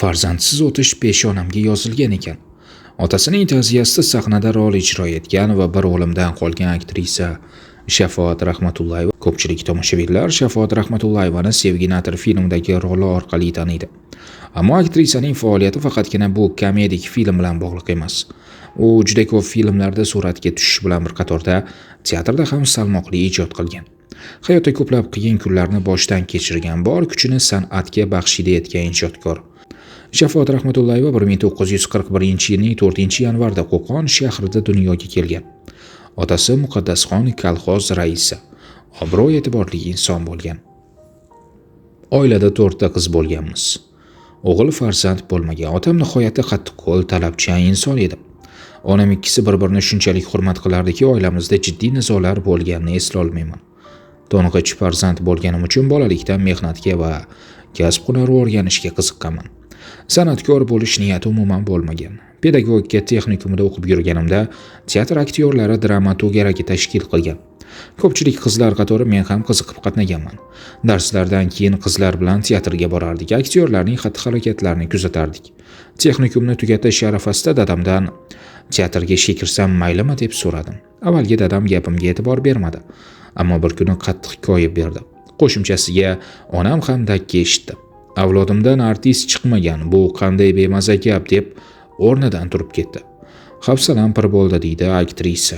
Farzandsiz o'tish peshonamga yozilgan ekan. Otasining ta'ziyasida sahnada rol ijro etgan va bir o'limdan qolgan aktrisa Shafoat Rahmatullayeva. Ko'pchilik tomoshabinlar Shafoat Rahmatullayevani Sevginator filmidagi roli orqali taniydi. Ammo aktrisaning faoliyati faqatgina bu komedik film bilan bog'liq emas. U juda ko'p filmlarda suratga tushish bilan bir qatorda teatrda ham salmoqli ijod qilgan. Hayotda ko'plab qiyin kunlarni boshdan kechirgan, bor kuchini san'atga baxshida etgan ijodkor. Shafoat Rahmatullayeva 1941-yilning 4-yanvarida Qo'qon shahrida dunyoga kelgan. Otasi Muqaddasxon kolxoz raisi, obro' e'tiborli inson bo'lgan. Oilada 4 ta qiz bo'lganmiz. O'g'il farzand bo'lmagan. Otam nihoyatda qattiqqo'l, talabchan inson edi. Onam ikkisi bir-birini shunchalik hurmat qilardiki, oilamizda jiddiy nizolar bo'lganini eslolmayman. To'ng'ich farzand bo'lganim uchun bolalikdan mehnatga va kasb-hunar o'rganishga qiziqqanman. San'atkor bo'lish niyati umuman bo'lmagan. Pedagogika texnikumida o'qib yurganimda teatr aktyorlari drama to'garagi tashkil qilgan. Ko'pchilik qizlar qatori men ham qiziqib qatnaganman. Darslardan keyin qizlar bilan teatrga borardik, aktyorlarning xatti-harakatlarini kuzatardik. Texnikumni tugatish arafasida dadamdan teatrga ishga kirsam maylimi deb so'radim. Avvalgi dadam gapimga e'tibor bermadi, ammo bir kuni qattiq koyib berdi. Qo'shimchasiga onam ham dakki eshitdi. Avlodimdan artist chiqmagan, bu qanday bemaza gap deb o'rnidan turib ketdi. Hafsalam pir bo'ldi, deydi aktrisa.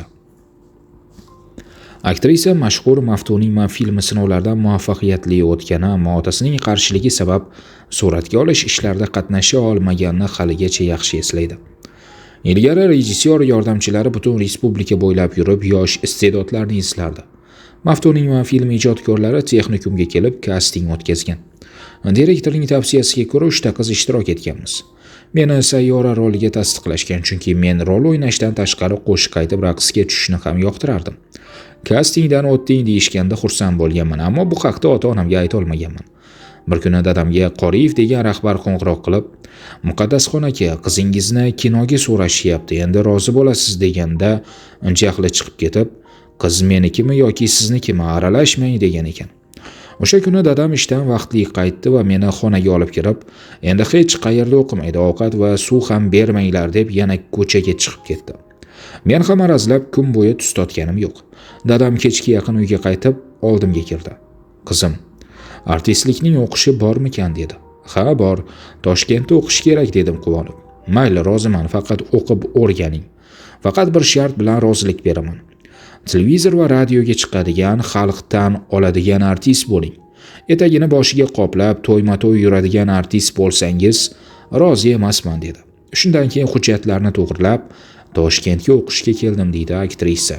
Aktrisa mashhur Maftuningman filmi sinovlaridan muvaffaqiyatli o'tgani, ammo otasining qarshiligi sabab suratga olish ishlarida qatnasha olmaganini haligacha yaxshi eslaydi. Ilgari rejissyor yordamchilari butun respublika bo'ylab yurib, yosh iste'dodlarni izlardi. Maftuningman filmi ijodkorlari texnikumga kelib kasting o'tkazgan. Direktorning tavsiyasiga ko'ra 3 ta qiz ishtirok etganmiz. Meni Sayyora roliga tasdiqlashgan, chunki men rol o'ynashdan tashqari qo'shiq aytib raqsga tushishni ham yoqtirardim. Kastingdan o'tding deyishganda xursand bo'lganman, ammo bu haqda ota-onamga ayta olmaganman. Bir kuni dadamga Qoriyev degan rahbar qo'ng'iroq qilib, Muqaddasxon aka, qizingizni kinoga so'rashyapti, endi rozi bo'lasiz deganda jahli chiqib ketib, qiz menikimi yoki siznikimi, aralashmang degan ekan. O'sha kuni dadam ishdan vaqtli qaytdi va meni xonaga olib kirib, endi hech qayerda o'qimaydi, ovqat va suv ham bermanglar deb yana ko'chaga chiqib ketdi. Men ham arazlab kun bo'yi tuz totganim yo'q. Dadam kechki yaqin uyga qaytib oldimga kirdi. Qizim, artistlikning o'qishi bormikan dedi. Ha, bor. Toshkentda o'qish kerak dedim quvonib. Mayli, roziman, faqat o'qib o'rganing. Faqat bir shart bilan rozilik beraman. Televizor va radioga chiqadigan, xalqdan oladigan artist bo'ling. Etagini boshiga qoplab, to'yma-to'y yuradigan artist bo'lsangiz, rozi emasman dedi. Shundan keyin hujjatlarni to'g'rilab, Toshkentga o'qishga keldim, deydi aktrisa.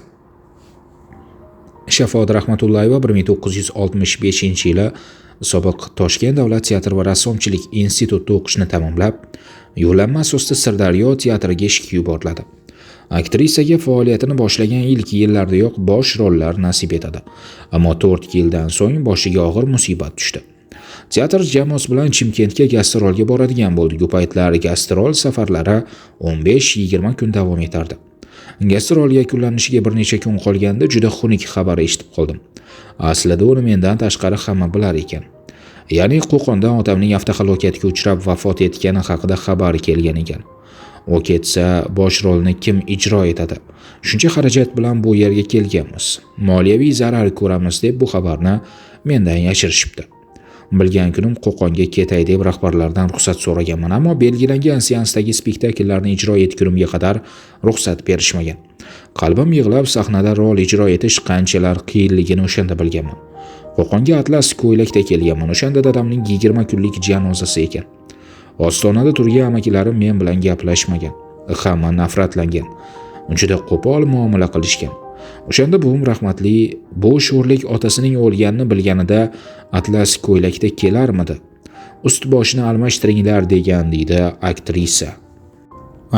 Shafoat Rahmatullayeva 1965-yili sobiq Toshkent davlat teatr va rassomchilik institutida o'qishni tamomlab, yo'llanma asosida Sirdaryo teatriga ishga yuboriladi. Aktrisaga faoliyatini boshlagan ilk yillardayoq bosh rollar nasib etadi. Ammo 4 yildan so'ng boshiga og'ir musibat tushdi. Teatr jamoasi bilan Chimkentga gastrolga boradigan bo'ldik. U paytlar gastrol safarlari 15-20 kun davom etardi. Gastrol yakunlanishiga bir necha kun qolganda juda xunuk xabar eshitib qoldim. Aslida uni mendan tashqari hamma bilar ekan. Ya'ni Qo'qonda otamning avtohalokatga uchrab vafot etgani haqida xabar kelgan ekan. O ketsa, bosh rolni kim ijro etadi? Shuncha xarajat bilan bu yerga kelganmiz. Moliyaviy zarar ko'ramiz deb bu xabarni mendan yashirishibdi. Bilgan kunim Qo'qonga ketay deb rahbarlardan ruxsat so'raganman, ammo belgilangan seansdagi spektakllarni ijro etgunimga qadar ruxsat berishmagan. Qalbim yig'lab sahnada rol ijro etish qanchalar qiyinligini o'shanda bilganman. Qo'qonga atlas ko'ylakda kelganman. O'shanda dadamning 20 kunlik janozasi ekan. Ostonada turgan amakilarim men bilan gaplashmagan. Hamma nafratlangan. Juda qo'pol muomala qilishgan. O'shanda buvim rahmatli bu sho'rlik otasining o'lganini bilganida atlas ko'ylakda kelarmidi? Ust boshini almashtiringlar degan, deydi aktrisa.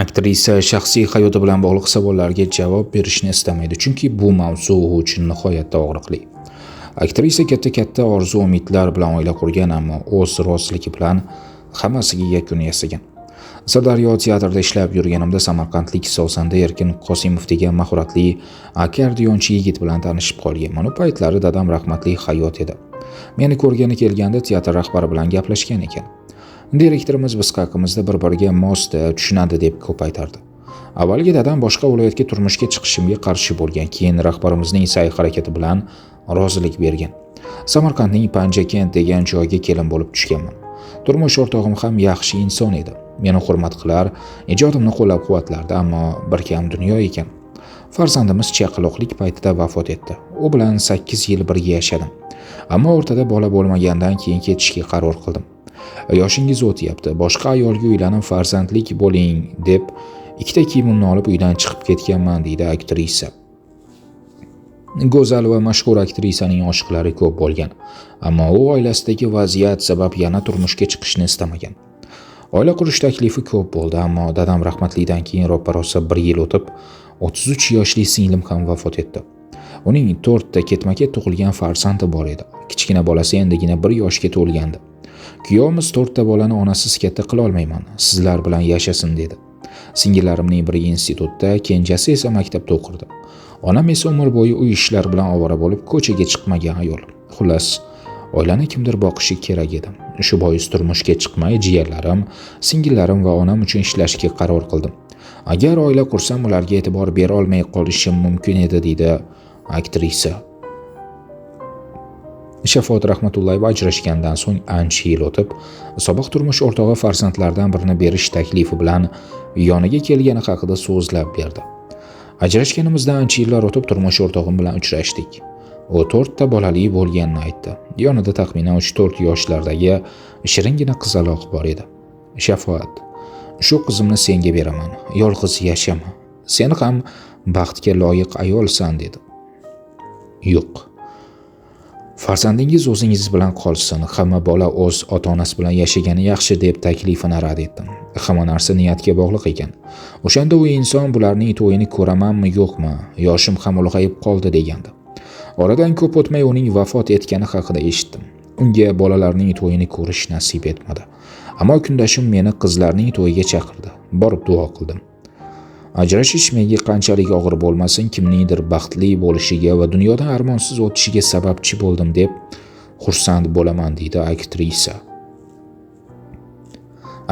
Aktrisa shaxsiy hayoti bilan bog'liq savollarga javob berishni istamaydi, chunki bu mavzu u uchun nihoyatda og'riqli. Aktrisa katta-katta orzu umidlar bilan oila qurgan, ammo o'z roziligi bilan hammasiga yakun yasagan. Sirdaryo teatrida ishlab yurganimda samarqandlik sozanda Erkin Qosimov degan mahoratli akkordeonchi yigit bilan tanishib qolganman. U paytlari dadam rahmatli hayot edi. Meni ko'rgani kelganda teatr rahbari bilan gaplashgan ekan. Direktorimiz biz haqimizda bir-biriga mos tushunadi deb ko'p aytardi. Avvalgi dadam boshqa viloyatga turmushga chiqishimga qarshi bo'lgan, keyin rahbarimizning sa'y-harakati bilan rozilik bergan. Samarqandning Panjakent degan joyga kelin bo'lib tushganman. Turmush o'rtog'im ham yaxshi inson edi. Meni hurmat qilar, ijodimni qo'llab-quvvatlardi, ammo bir kam dunyo ekan. Farzandimiz chaqaloqlik paytida vafot etdi. U bilan 8 yil birga yashadim. Ammo o'rtada bola bo'lmagandan keyin ketishga qaror qildim. Yoshingiz o'tyapti, boshqa ayolga uylanib farzandlik bo'ling deb ikkita kiyimimni olib uydan chiqib ketganman, deydi aktrisa. Go'zal va mashhur aktrisaning oshiqlari ko'p bo'lgan, ammo u oilasidagi vaziyat sabab yana turmushga chiqishni istamagan. Oila qurish taklifi ko'p bo'ldi, ammo dadam rahmatlidan keyin ro'pa-rosa 1 yil o'tib, 33 yoshli singlim ham vafot etdi. Uning 4 ta ketma-ket tug'ilgan farzandi bor edi. Kichkina bolasi endigina 1 yoshga to'lgandi. Kuyovimiz 4 ta bolani onasiz katta qila olmayman, sizlar bilan yashasin dedi. Singillarimning biri institutda, kenjasi esa maktabda o'qirdi. Onam esa umr bo'yi uy ishlari bilan ovora bo'lib, ko'chaga chiqmagan ayol. Xullas, oilani kimdir boqishi kerak edi. Shu bois turmushga chiqmay jiyanlarim, singillarim va onam uchun ishlashga qaror qildim. Agar oila qursam, ularga e'tibor bera olmay qolishim mumkin edi, deydi aktrisa. Shafoat Rahmatullayeva ajrashgandan so'ng ancha yil o'tib, sobiq turmush o'rtog'i farzandlardan birini berish taklifi bilan yoniga kelgani haqida so'zlab berdi. Ajrashganimizdan ancha yillar o'tib turmush o'rtog'im bilan uchrashdik. U 4 ta bolali bo'lganini aytdi. Yonida taxminan 3-4 yoshlardagi shiringina qizaloq bor edi. Shafoat, shu qizimni senga beraman, yolg'iz yashama. Sen ham baxtga loyiq ayolsan, dedi. Yo'q. Farzandingiz o'zingiz bilan qolsin, hamma bola o'z ota-onasi bilan yashagani yaxshi deb taklifini rad etdim. Hamma narsa niyatga bog'liq ekan. O'shanda u inson bularning to'yini ko'ramanmi yo'qmi, yoshim ham ulg'ayib qoldi degandi. Oradan ko'p o'tmay uning vafot etgani haqida eshitdim. Unga bolalarning to'yini ko'rish nasib etmadi. Ammo kundashim meni qizlarning to'yiga chaqirdi. Borib duo qildim. Ajrashish menga qanchalik og'ir bo'lmasin, kimningdir baxtli bo'lishiga va dunyodan armonsiz o'tishiga sababchi bo'ldim deb xursand bo'laman, deydi aktrisa.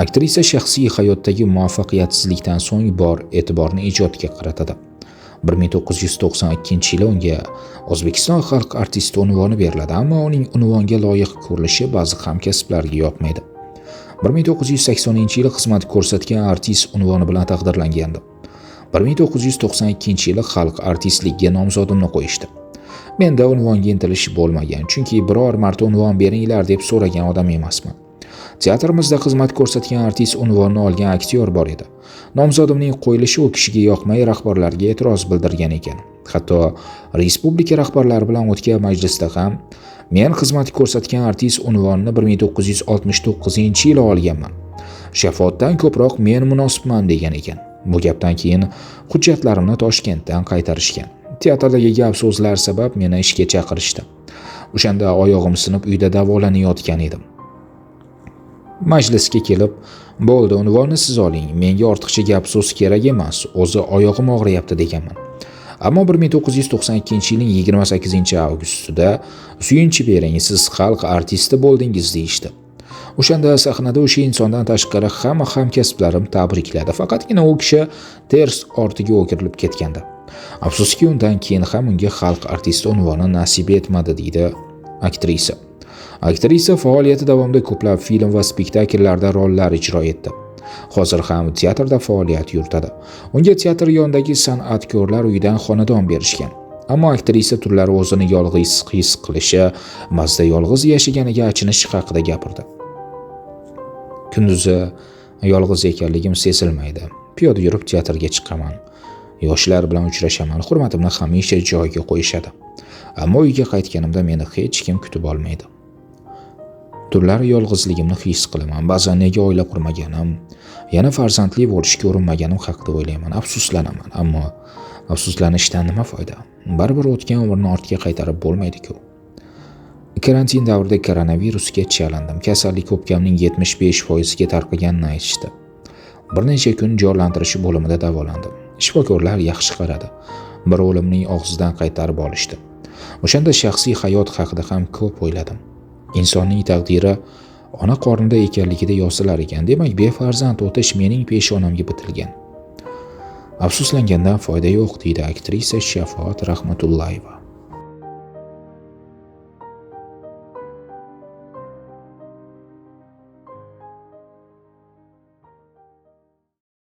Aktrisa shaxsiy hayotdagi muvaffaqiyatsizlikdan so'ng bor e'tiborni ijodga qaratadi. 1992-yili unga O'zbekiston xalq artisti unvoni beriladi, ammo uning unvonga loyiq ko'rilishi ba'zi hamkasblariga yoqmaydi. 1980-yili xizmat ko'rsatgan artist unvoni bilan taqdirlangandi. 1992-yili xalq artistligiga nomzodimni qo'yishdi. Menda unvonga intilish bo'lmagan, chunki biror marta unvon beringlar deb so'ragan odam emasman. Teatrimizda xizmat ko'rsatgan artist unvonini olgan aktyor bor edi. Nomzodimning qo'yilishi u kishiga yoqmay rahbarlarga e'tiroz bildirgan ekan. Hatto respublika rahbarlari bilan o'tgan majlisda ham men xizmat ko'rsatgan artist unvonini 1969-yili olganman. Shafoatdan ko'proq men munosibman degan ekan. Bu gapdan keyin hujjatlarimni Toshkentdan qaytarishgan. Teatrdagi gap so'zlar sabab meni ishga chaqirishdi. O'shanda oyog'im sinib uyda davolanayotgan edim. Majlisga kelib, bo'ldi, unvonni siz oling, menga ortiqcha gap so'z kerak emas, o'zi oyog'im og'riyapti deganman. Ammo 1992-yilning 28-avgustida suyunchi bering, siz xalq artisti bo'ldingiz deyishdi. O'shanda sahnada o'sha insondan tashqari hamma hamkasblarim tabrikladi. Faqatgina u kishi ters ortiga o'girilib ketgandi. Afsuski, undan keyin ham unga xalq artisti unvoni nasib etmadi, deydi aktrisa. Aktrisa faoliyati davomida ko'plab film va spektakllarda rollar ijro etdi. Hozir ham teatrda faoliyat yuritadi. Unga teatr yonidagi san'atkorlar uyidan xonadon berishgan. Ammo aktrisa turlari o'zini yolg'iz his qilishi, mazda yolg'iz yashaganiga achinishi haqida gapirdi. Kunduzi yolg'iz ekanligim sezilmaydi. Piyoda yurib teatrga chiqaman. Yoshlar bilan uchrashaman, hurmatimni hamisha joyiga qo'yishadi. Ammo uyga qaytganimda meni hech kim kutib olmaydi. Tunlari yolg'izligimni his qilaman. Ba'zan nega oila qurmaganim, yana farzandli bo'lishga urinmaganim haqida o'ylayman, afsuslanaman. Ammo afsuslanishdan nima foyda? Baribir o'tgan umrni ortga qaytarib bo'lmaydi-ku. Karantin davrida koronavirusga chalindim. Kasallik o'pkamning 75% ga tarqaganini aytishdi. Bir necha kun jonlantirish bo'limida davolandim. Shifokorlar yaxshi qaradi. Bir o'limning og'zidan qaytarib olishdi. O'shanda shaxsiy hayot haqida ham ko'p o'yladim. Insonning taqdiri Ona qornida ekanligida yozilar ekan. Demak, befarzand o'tish mening peshonamga bitilgan. Afsuslangandan foyda yo'q, deydi aktrisa Shafoat Rahmatullayeva.